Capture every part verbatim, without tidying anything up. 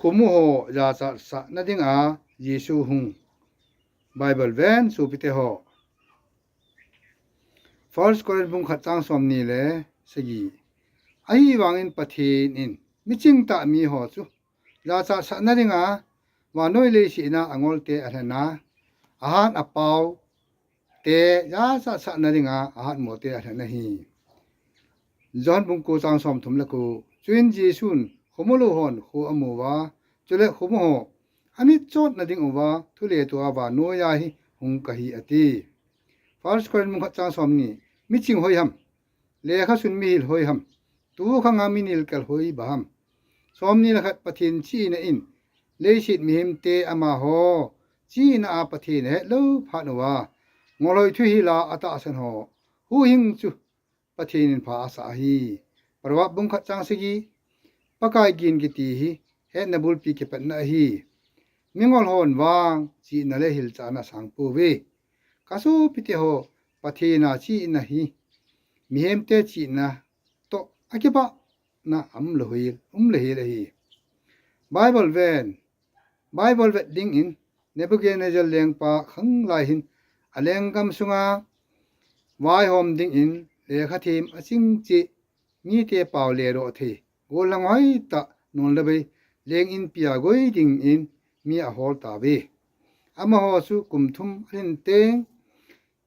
Khomu ho jachatsah nadinga Jesu hung. Bible ven sopite ho. First Corinth bung khat chang somni le sagi. Ahivangin Pathen in miching tah mi ho chu jachatsah nadinga vannoi leiset a angolte alhen a, ahat apao te jachatsah nadinga ahatmo te alhen ahi. John bung ko chang somthum le ko. Chuin Jesun khomu lou hon kho amu uva, chule khomu ho amitchot nading uva, thule tua vannoiya hi hung kahi ati. First Corinth bung khat chang somni. Miching hoi ham, lekhasun mihil hoi ham, tukhanga minilkel hoi ba ham? Somni le khat. Pathen chihna in leiset mihemte amaho chihna a Pathen ahet lou phat uva, ngolhoi thuhil a atahsan ho huhhing chu Pathen in pha asah ahi. Proverb bung khat chang sagi. Pakai gin kiti hi hetna bulpi kipatna ahi. Mingol hon vang chihna le hilchahna asang pouve. Kasopite ho, Pathen a chihna hi mihemte chihna toh akipah na um lou hel, um lou hel ahi. Bible ven, Bible vet dingin Nebuchadnezzar lengpa khang lai hin alenggam sunga vaihom dingin lekhathem aching cheh, mite pao ledoh thei, gollhang hoitah nol le bei leng inpi a goi dingin mi ahol tauve. Amaho chu kum thum alhin teng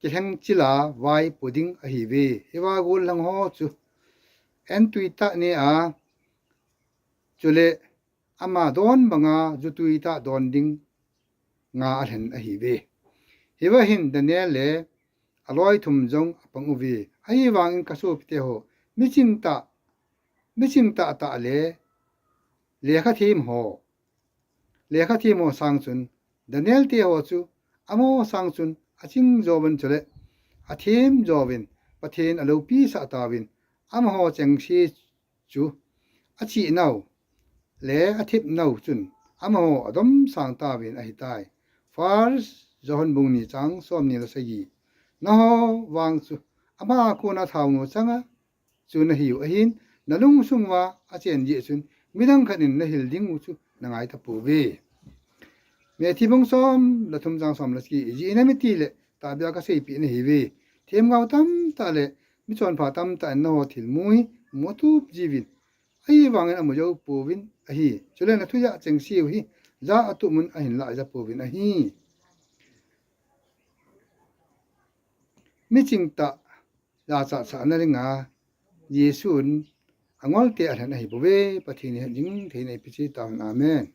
kilhengchil a vai po ding ahiuve. Hiva gollhang ho chu entui tah ne a, chule ama don banga jutui tah don dinga alhen ahiuve. Hiva hin Daniel le aloi thum jong apang uve. Ahivangin kasopite ho, miching tah, miching tahtah le lekhathem ho, lekhathem ho sang chun, Daniel te ho chu amaho sang chun aching jouvin chule athem jouvin, Pathen aloupi sah tauvin, amaho chengse chu achihnau le athipnau chun amaho adomsang tauvin ahitai. First John bung ni chang somni le sagi. Nangho vang chu ama kona thaonu changa chu nahiu ahin, nalungsung uva achen jeh chun midang khat in nahil dingu chu nangai tapouve. Matthew bung som le thum chang som le sagi. Ijeh inem itile tahbeh a kaseipeh nahiuve, themgao tamtah le michonpha tamtah in nangho thilmu hi mu atup jiuvin, ahivangin amu jou pouvin ahi. Chule nathuja chengseu hi ja atup un ahin lah ja pouvin ahi. Miching tah jachatsah nadinga Jesun angolte alhen ahibouve. Pathen in hetjing theina eipe cheh tahen. Amen.